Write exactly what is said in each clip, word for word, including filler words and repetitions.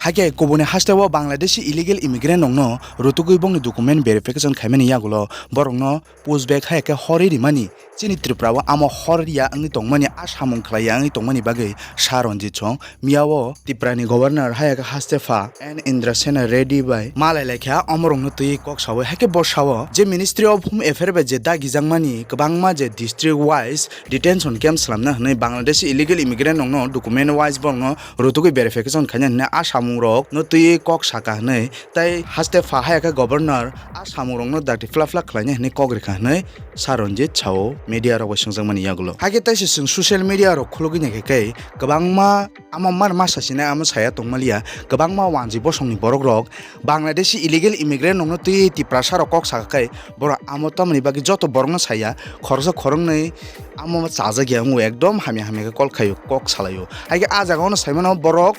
Haikhe kubuni hasteo Bangladeshi illegal immigrant rokno rutugwi bongni document verification khaimani yagulo borokno pushback hai khe horwi rimani chini Tripura o amo hor ya wngwi tongmani, a samung khlai ya wngwi tongmani bagwi Sa Ranjit Song miyao Tripura ni governor hai khe haste pha N Indra Sena Reddy bai malai lai kha, omorokno twi kok sawi hai khe bo sao je Ministry of Home Affair bai je dagijakmani kwbangma je district wise detention camp slamna hwnwi Bangladeshi illegal immigrant rokno document wise borokno rutugwi verification khaina hwnwi a samung rokno twi kok saka hwnwi tei haste pha hai khe governor a samung rokno dakti phla phla khlaina hwnwi kok rikha hwnwi Sa Ranjit sao media rok bai swngjakmani yagulo. Haikhe teisa chwng social media rok khulugwi naikhe khe kwbangma amo man ma sasinai amo saya tongmaliya, kwbangma wanjwi bosongni borok rok Bangladeshi illegal immigrant rokno twi Tiprasa rok kok saka khe borok amo tamoni bagwi joto borokno saya khoroksa khoroknwi amo chajakya wngo, ekdom hamya hamya khe kol khaio, kok salaio. Haikhe a jaga ono saimano borok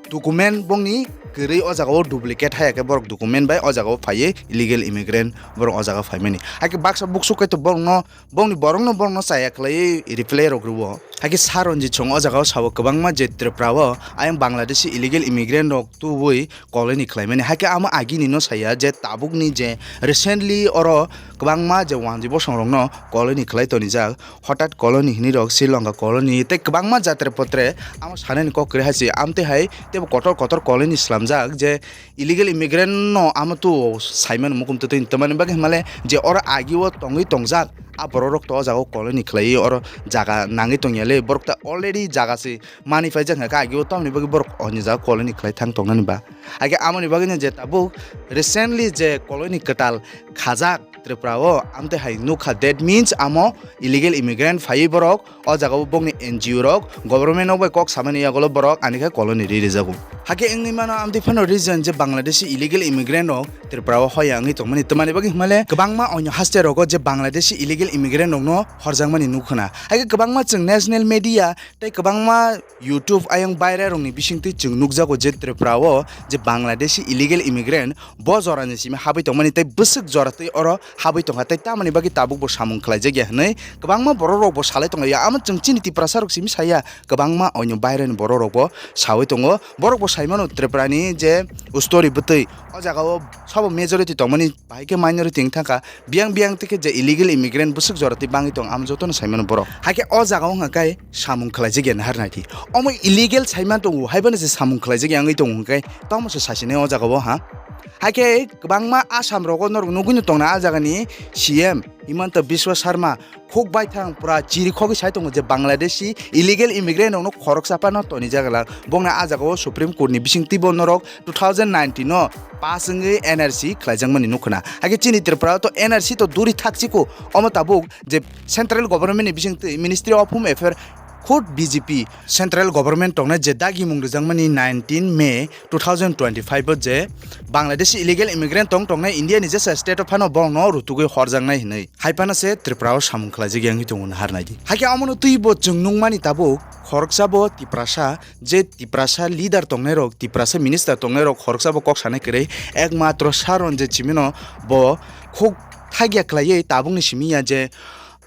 document bongni kwrwi o jaga o duplicate hai khe borok document bai o jaga o phaiwi illegal immigrant borok o jaga phaimani. Haikhe baksa buksuk kaitor borokno bongni borokno borokno chaya khlaiwi reply rok rwo. Haikhe Sa Ranjit Song o jaga o sao kwbangma je Tripura o ayang Bangladeshi illegal immigrant rok tubui colony khlaimani. Haikhe amo agini no saya je tabukni je recently oro kwbangma je wanjwi bosong rokno colony khlai tonijak, hotat colony hinwi rok Sri Lanka colony tei kwbangma jatre potre amo sanani kok kwrwi hai se amtwi hai teibo kotor kotor colony slamjak je illegal immigrant no amo tu saimano mukum twtwi tamani bagwi himale je oro agio tongwi tongjak a borok rok to o jaga o colony khlaiwi oro jaga nangwi tongya le borok ta already jaga se manwi paijak hwnkha khe agio tamoni bagwi borok oni jaga colony khlai thang tongnani ba. Haikhe amoni bagwino je tabuk recently je colony kwtal khajak Tripura o amtwi hai nukha, that means amo illegal immigrant phaiwi borok o jaga o bongni N G O rok government rok bai kok samani yagulo borok ani khe colony ri rijago. Haikhe wngwi mano amtwi phano reason je Bangladeshi illegal immigrant rok Tripura o hoya wngwi tongmani tamani bagwi himale kwbangma onyo haste rogo je Bangladeshi illegal immigrant rokno horjakmani nukhuna. Haikhe kwbangma chwng national media tei kwbangma YouTube ayang baire rokni bisingtwi chwng nukjago je Tripura o je Bangladeshi illegal immigrant bo jorani simi habwi tongmani tei bwswk jora twi oro habwi tongkha tei tamoni bagwi tabuk bo samung khlaijak ya hwnwi kwbangma borok rok bo salai tonglaio. Amo chwng chini Tiprasa rok simi saya, kwbangma onyo baireni borok rok bo sawi tongo. Borok bo saimano Tripura ni je story bwtwi o jaga o sabo majority tongmani bahai khe minority wng thangkha. Biyang biyang tei khe je illegal immigrant bwswk jora twi bangwi tong, amo jotono saimano borok. Haikhe o jaga o hwnka khe samung khlaijak ya nahar naidi. Omo illegal saiman tongo, haiphano se samung khlaijak ya wngwi tongo hwnka khe tamo se sasinai o jaga o ha. Haikhe kwbangma Assam rogo norok nugwino tongna a jagani C M Himanta Biswa Sarma khuk baithang pura chiri khogwi sai tongo je Bangladeshi illegal immigrant rokno khoroksa phano tonijak lang. Bongni a jaga o Supreme Court ni bisingtwi bo norok two thousand nineteen o pass wngwi N R C khlaijakmani nukhuna. Haikhe chini Tripura o to N R C to duri thakchiko, omo tabuk je central government ni bisingtwi Ministry of Home Affair khud B J P central government tongnai je dagimung rijakmani nineteen May two thousand twenty-five o je Bangladeshi illegal immigrant tong tongnai India ni jesa state o phano borokno rutugwi horjaknai hinwi. Hai phano se Tripura o samung khlaijak ya wngwi tongo nahar naidi. Haikhe omono twi bo chwng nukmani tabuk khoroksa bo Tiprasa, je Tiprasa leader tongnai rok, Tiprasa minister tongnai rok khoroksa bo kok sanai kwrwi, ekmatro Sa Ranjit simino bo khuk thagya khlaiwi tabukni simi ya je,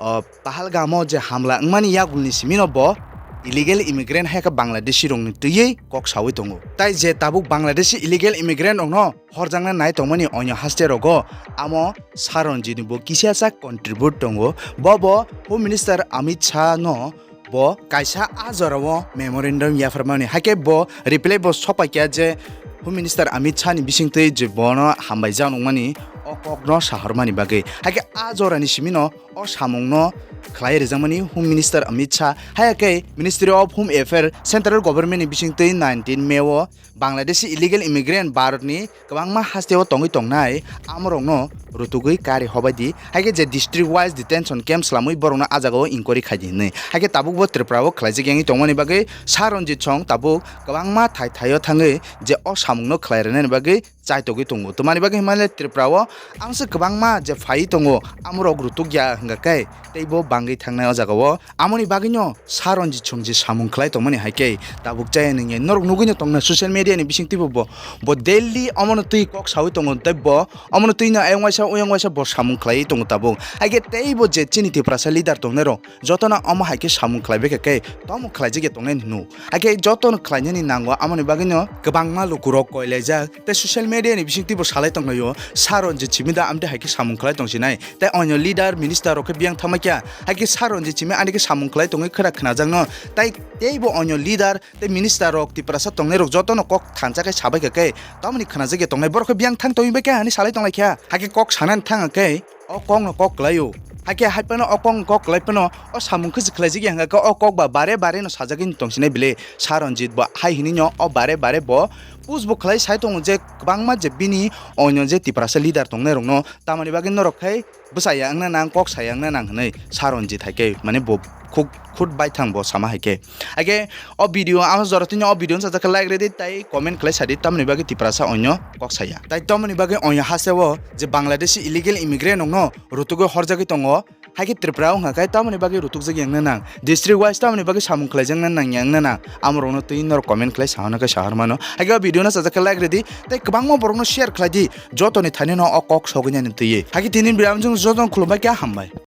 o, Pahalgamo je hamla wngmani yagulni simino bo illegal immigrant hai khe Bangladeshi rokni twiwi kok sawi tongo. Tai je tabuk Bangladeshi illegal immigrant rokno horjakna nai tongmani onyo haste rogo amo Sa Ranjit ni bo kisa sak contribute tongo. Bo bo Home Minister Amit Shah no bo kaisa a jora o memorandum yapharmani, haikhe bo reply bo sopaikya je Home Minister Amit Shah ni bisingtwi je bono hambai jak nukmani o kokno sahormani bagwi. Haikhe a jorani simino o samungno khlai rijakmani Home Minister Amit Shah, hai khe Ministry of Home Affairs, Central Government ni bisingtwi nineteen May o Bangladeshi illegal immigrant Bharat ni kwbangma haste o tongwi tongnai amorokno rutugwi kari hobai di, hai khe je district wise detention camp slamwi borokno a jaga o inquiry khai di hinwi. Hai khe tabuk bo Tripura o khlaijak yangwi tongmani bagwi Sa Ranjit Song tabuk kwbangma thai thai o thangwi je o samungno khlai rwnani bagwi chaitogwi tongo. Tamani bagwi himale Tripura o Ang se kwbangma je phai tongo, amorok rutuk ya hwnga khe teibo bangwi thangnai o jaga o. Amoni bagwino Saronjit chwng je samung khlai tongmani hai khe tabuk chaya nungya norok nugwino tongna social media ni bising twibo bo, bo daily omono twi kok sawi tongo tei bo omono twino ayang waisa uyang waisa bo samung khlaiwi tongo tabuk. Hai khe teibo je chini Tiprasa leader tongnai rok jotono omo hai khe samung khlai bai kha khe tomo khlaijak ya tongnai hwno. Hai khe jotono khlainani nango, amoni bagwino kwbangma lukurok koilaijak tei social media ni bising twibo salai tonglaio, Saronjit simi da amtwi hai khe samung khlai tongsinai tei onyo leader minister rok khe biyang thangma kya, hai khe Saronjit simi ani khe samung khlai tongwi khwna khwnajakno tei teibo onyo leader tei minister rok Tiprasa tongnai rok jotono kok thansa khe sabai kha khe tamoni khwnajak ya tongnai borok khe biyang thang tongwi bai kha hinwi salai tonglai kha, hai khe kok sanani thang khe o kok no kok kwlaio. Hai khe hai phano o kok no kok kwlai phano o samung khe se khlaijak ya hwnga khe o kok ba bare bare no sajagwi tongsinai bile Saronjit bo hai hinwi no o bare bare bo push bo khlai sai tongo je kwbangma je bini onyo je Tiprasa leader tongnai rok no tamoni bagwi norok khai bwsaya wngna nang kok saya wngna nang hinwi Saronjit hai khe mane bo khuk khut baithang bo sama hai khe. Hai khe o video ang jora tini o video sajak khe like redi tei comment khlai sadi tamoni bagwi Tiprasa onyo kok saya. Tai tamoni bagwi onyo hasteo je Bangladeshi illegal immigrant rokno rutugwi horjagwi tongo. Hai khe Tripura wngkha khe tamoni bagwi rutukjak ya wngna nang. District wise tamoni bagwi samung khlaijak na nang ya wngna nang. Amorokno twi norok comment khlai sahana khe sahar mano. Hai khe o video no sajak khe like redi tei kwbangma borokno share khlai di. Jotoni thani no o kok sogwi nani twiwi. Hai khe tini video amjung jotono khulumbai khe hambai.